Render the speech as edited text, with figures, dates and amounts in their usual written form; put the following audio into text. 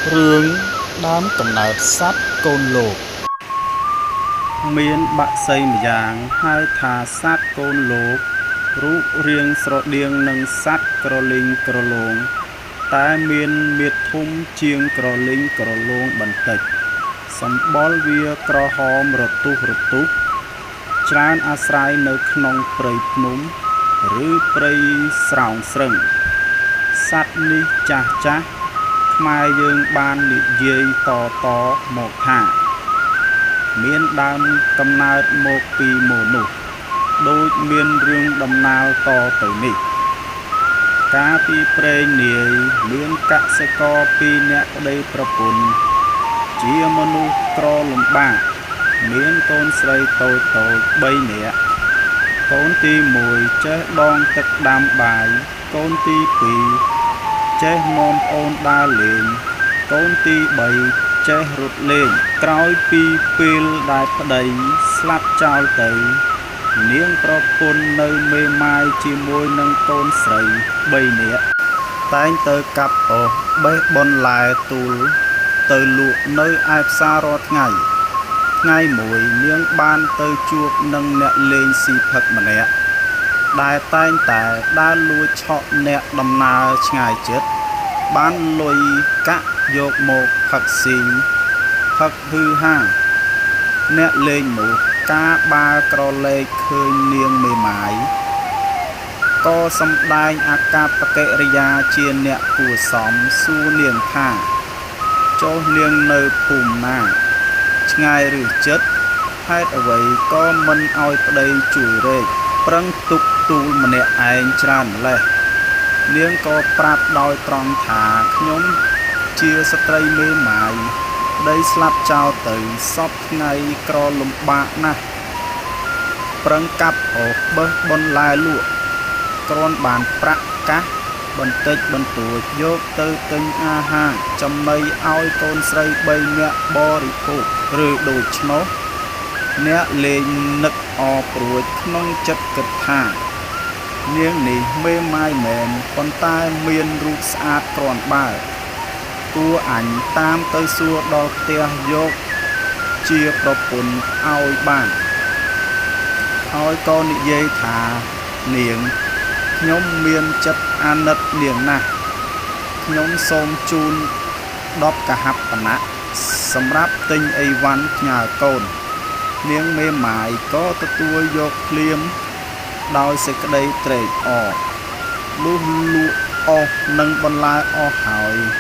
រឿងដើមកំណើតសត្វកូនលោក មានបក្សីម្យ៉ាងហៅថាសត្វកូនលោក រូបរាងស្រដៀងនឹងសត្វក្រលីងក្រឡូង តែមានមាឌធំជាងក្រលីងក្រឡូងបន្តិច សម្បុរវាក្រហមរទុះៗ ច្រើនអាស្រ័យនៅក្នុងព្រៃភ្នំ ឬព្រៃស្រោងស្រឹង សត្វនេះចាស់ៗ ខ្មែរយើងបាននិយាយតៗមកថា មានដើមកំណើតមកពីមនុស្ស ដូចមានរឿងដំណាលតទៅនេះ កាលពីព្រេងនាយ មានកសិករពីរនាក់ប្តីប្រពន្ធ ជាមនុស្សក្រលំបាក មានកូនស្រីតូចៗបីនាក់ កូនទី1ចេះដងទឹកដាំបាយ កូនទី2ចេះនាំប្អូនដើរលេង កូនទី3ចេះរត់លេង ក្រោយពីពេលដែលប្តីស្លាប់ចោលទៅ នាងប្រពន្ធនៅមេម៉ាយជាមួយនឹងកូនស្រី3នាក់ តែងទៅកាប់អុសបេះបន្លែទូលទៅលក់នៅឯផ្សាររាល់ថ្ងៃ ថ្ងៃមួយនាងបានទៅជួបនឹងអ្នកលេងស៊ីផឹកម្នាក់ ដែលតែងតែដើរលួចឆក់អ្នកដំណើរឆ្ងាយជិត បានលុយកាក់យកមកផឹកស៊ីផឹកហ៊ឺហា អ្នកលេងនោះកាបើក្រឡេកឃើញនាងមេម៉ាយ ក៏សម្ដែងអាកប្បកិរិយាជាអ្នកគួរសមសួរនាងថា ចុះនាងនៅភូមិណា ឆ្ងាយឬជិត ហេតុអ្វីក៏មិនឲ្យប្តីជួយរែក ប្រឹងទុកទូលម្នាក់ឯងច្រើនម្ល៉េះ នាងក៏ប្រាប់ដោយត្រង់ថាខ្ញុំជាស្ត្រីមេម៉ាយ ប្តីស្លាប់ចោលទៅសព្វថ្ងៃក្រលំបាកណាស់ ប្រឹងកាប់អុសបេះបន្លែលក់ គ្រាន់បានប្រាក់កាសបន្តិចបន្តួចយកទៅទិញអាហារចំណីឲ្យកូនស្រី3នាក់បរិភោគឬដូច្នោះ អ្នកលេងនឹកអព្រួចក្នុងចិត្តគិតថា នាងនេះមេម៉ាយមែនប៉ុន្តែមានរូបស្អាតគ្រាន់បើ គួរអញតាមទៅសួរដល់ផ្ទះយកជាប្រពន្ធឲ្យបាន ហើយក៏និយាយថានាងខ្ញុំមានចិត្តអាណិតនាងណាស់ ខ្ញុំសូមជូន10កហបណៈសម្រាប់ទិញអីវ៉ាន់ផ្ញើកូន នាងមេម៉ាយក៏ទទួលយកភ្លាមដោយសេចក្តីត្រេកអរលុះលក់អស់និងបន្លែអស់ហើយ